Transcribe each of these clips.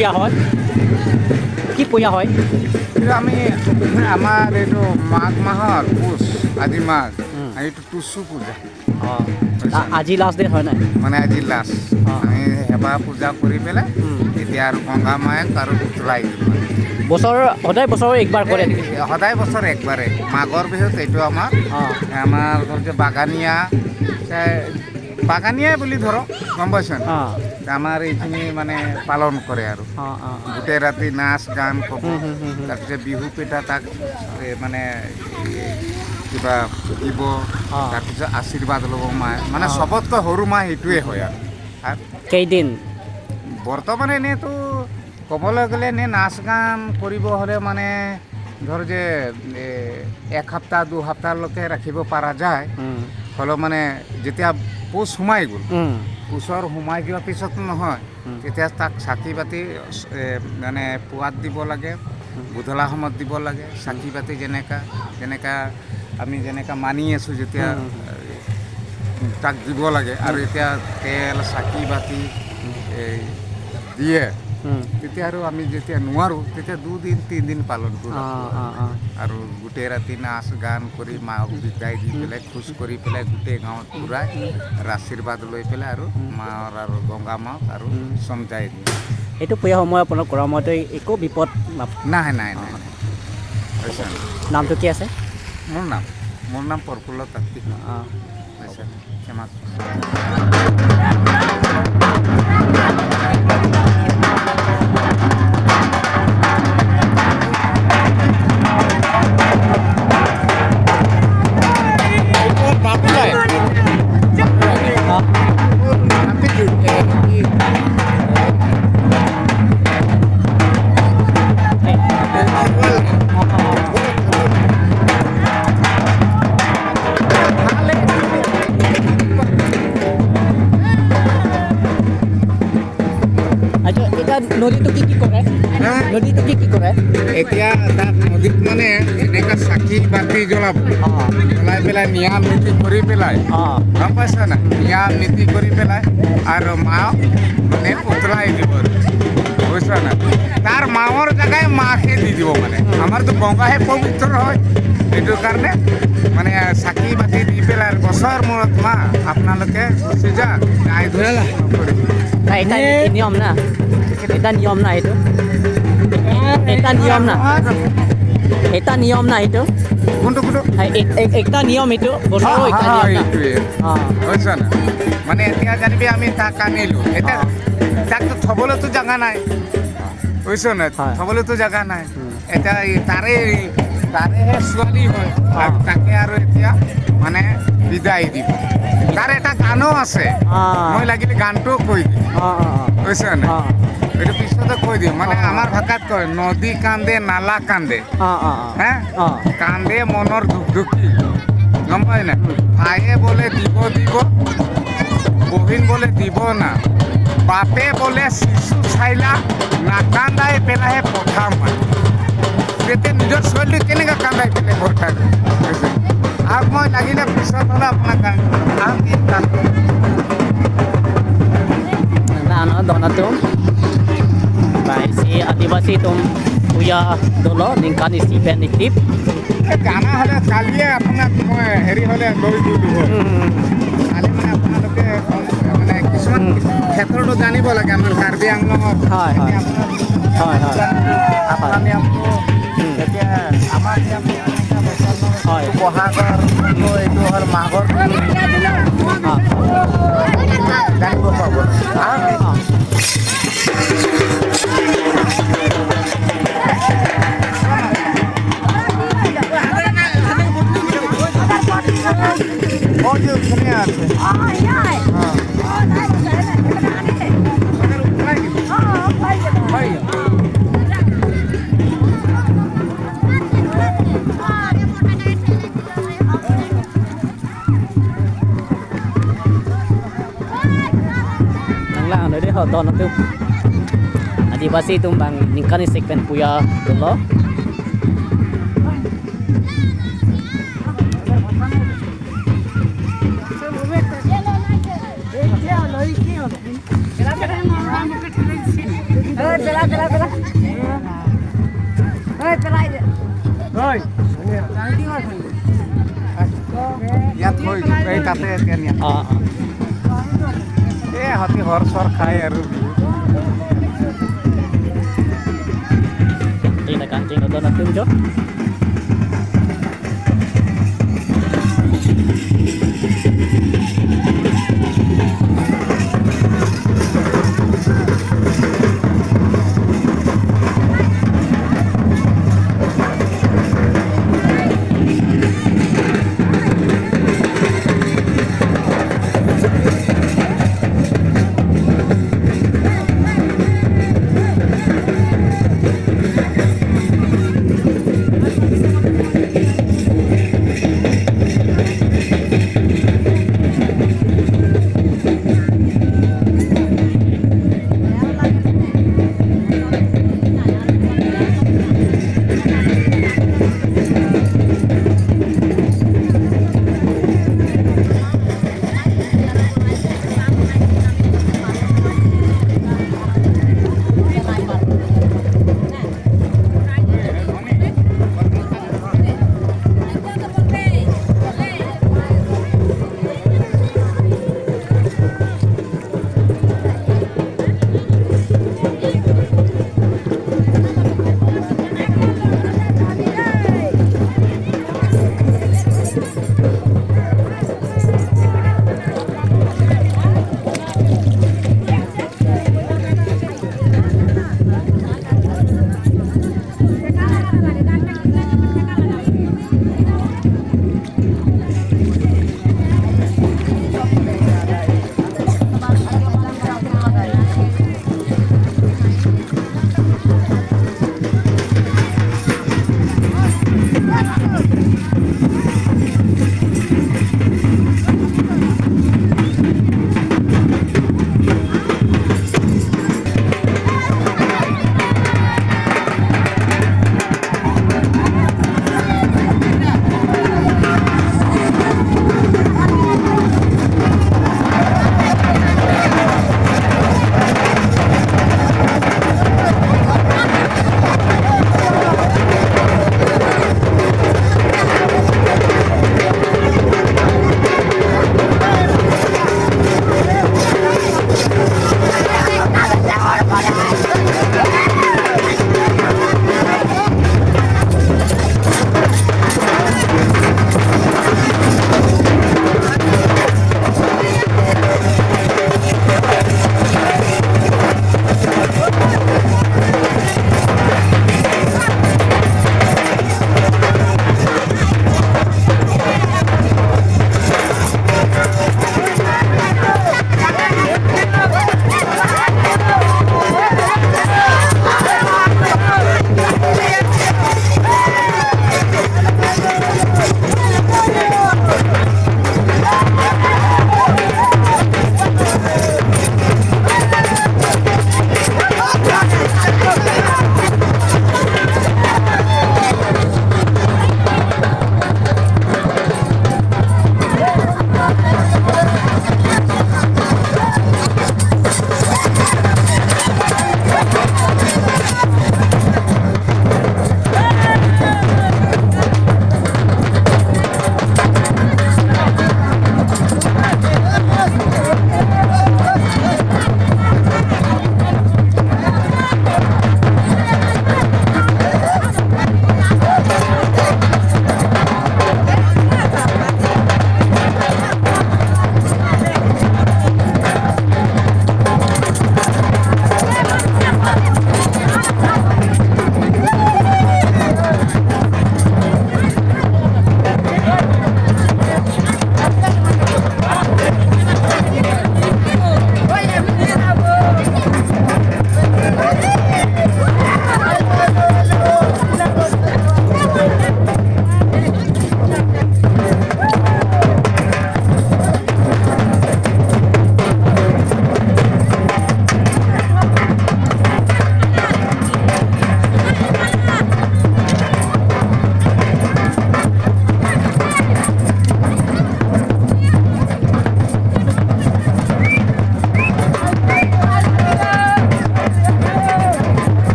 পূজা হয়? কি পূজা হয়? আমি আমাৰ এইটো মাঘ মাহৰ পুচ, আজি মাঘ, এইটো টুচু পূজা। আজি লাষ্ট ডে হয় নাই? মানে আজি লাষ্ট, আমি সেৱা পূজা কৰি পেলাই এতিয়া আৰু গংগা মায়ক আৰু উতলাই দিম। বছৰ সদায় বছৰৰ একবাৰ কৰে নেকি? সদায় বছৰ একবাৰে মাঘৰ বিহুত। এইটো আমাৰ আমাৰ ধৰক বাগানীয়া বাগানীয়া বুলি ধৰক, গম পাইছে? আমাৰ এইখিনি মানে পালন কৰে আৰু গোটেই ৰাতি নাচ গান ক'ব, তাৰপিছত বিহু পিঠা তাক মানে কিবা দিব, তাৰপিছত আশীৰ্বাদ ল'ব মায়ে, মানে চবতকৈ সৰু মা সেইটোৱে হয়। আৰু কেইদিন বৰ্তমান এনেইতো ক'বলৈ গ'লে এনেই নাচ গান কৰিব হ'লে মানে ধৰ যে এসপ্তাহ দুসপ্তাহলৈকে ৰাখিব পৰা যায়। হ'লেও মানে যেতিয়া পুচ সোমাই গ'ল, পুচৰ সোমাই যোৱাৰ পিছত নহয়, তেতিয়া তাক চাকি বাতি মানে পুৱাত দিব লাগে, গধূলা সময়ত দিব লাগে চাকি বাতি, যেনেকা যেনেকা আমি যেনেকা মানি আছোঁ যেতিয়া তাক দিব লাগে। আৰু এতিয়া তেল চাকি বাতি দিয়ে, তেতিয়া আৰু আমি যেতিয়া নোৱাৰোঁ তেতিয়া দুদিন তিনিদিন পালন কৰোঁ আৰু গোটেই ৰাতি নাচ গান কৰি মাক বিদায় দি পেলাই খোজ কৰি পেলাই গোটেই গাঁৱত ঘূৰাই আৰু আশীৰ্বাদ লৈ পেলাই আৰু মাৰ আৰু গংগা মাক আৰু চমজাই দিওঁ। এইটো পূজা সময় আপোনাৰ কৰা মতে একো বিপদ নাই? নাই নাই। নামটো কি আছে? মোৰ নাম প্ৰফুল্ল তাঁতী। ক্ষমা। নদীটো কি কি কৰে? নদীটো কি কি কৰে? এতিয়া তাত নদীত মানে এনেকুৱা চাকি বাতি জ্বলাব, জ্বলাই পেলাই নিয়ম নীতি কৰি পেলাই, গম পাইছা নাই? নিয়ম নীতি কৰি পেলাই আৰু মাক মানে উতলাই দিব, বুজিছা নাই? তাৰ মাৰ জেগাই মাকহে দি দিব, মানে আমাৰতো গংগাহে পবিত্ৰ হয়, সেইটো কাৰণে মানে চাকি বাতি দি পেলাই বছৰ মূৰত মা আপোনালোকে গুচি যাওক, গাই ধুই নকৰিব। এটা নিয়ম না, এটা নিয়ম না, এইটো এটা নিয়ম না, এটা নিয়ম না, এইটো কোনটো কোনটো একটা নিয়ম, এইটো বছৰৰ একটা নিয়ম। এইটোৱে বুজিছা না? মানে এতিয়া জানিবি আমি তাক আনিলোঁ, এতিয়া তাকতো থ'বলৈতো জেগা নাই, বুজিছ নাই? থ'বলৈতো জেগা নাই। এতিয়া তাৰে তাৰেহে ছোৱালী হয় আৰু তাকে আৰু এতিয়া মানে বিদায় দিব। তাৰ এটা গানো আছে, মই লাগিলে গানটোও কৈ দিম, বুজিছ নাই? এইটো পিছতে কৈ দিম। মানে আমাৰ ভাষাত কয়, নদী কান্দে নালা কান্দে, হে কান্দে মনৰ ধুক ধুকি, গম পাই নাই? ভায়ে বোলে দিব দিব, বহিন বোলে দিব না, বাপে বোলে শিশু চাইলা নাকান্দাই পেলাইহে পঠাম। মানে তেতিয়া নিজৰ ছোৱালীটো কেনেকৈ কান্দাই পেলাই পঠাই। আৰু মই লাগিলে পিছত হ'লে আপোনাক গান Ano, by si Adivasi tum Puya Dolo Ningkan Stephen Nitip. গানা হ'লে কালিয়ে আপোনাক মই হেৰি হ'লে লৈ দিলোঁ হয়। কালি মানে আপোনালোকে মানে কিছুমান ক্ষেত্ৰতো জানিব লাগে আমাৰ কাৰ্বি আংলঙত। হয় হয় হয় হয়। আপোনাৰ নিয়মটো এতিয়া আমাৰ নিয়মটো হয়, বহাগৰ এইটো হ'ল মাঘৰ জানিব পাব। আছে। Adivasi tumbang ningkani segmen Puya Dolo. ইয়াত থৈ এই তাতে এতিয়া নিয়া। অঁ। এই হাতী ঘৰ চৰ খায় আৰু। Kancing na kancing ito na tunjo.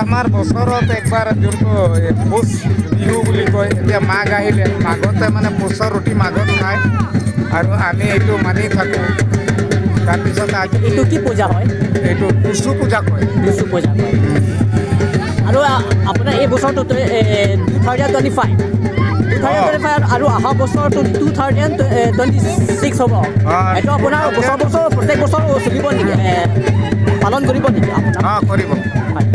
আমাৰ বছৰত একবাৰ যোনটো এই ভোজ বিহু বুলি কয়, এতিয়া মাঘ আহিলে মাঘতে মানে পোচৰ ৰুটি মাঘত খায় আৰু আমি এইটো মানি থাকোঁ। তাৰপিছত আজি এইটো কি পূজা হয়? এইটো টুচু পূজা কয়। টুচু পূজা কয়। আৰু আপোনাৰ এই বছৰটোত 2025, 2025 আৰু অহা বছৰটো 2026 হ'ব। এইটো আপোনাৰ বছৰ বছৰ, প্ৰত্যেক বছৰ চলিব নেকি, পালন কৰিব নেকি আপোনাৰ? অঁ, কৰিব। হয়।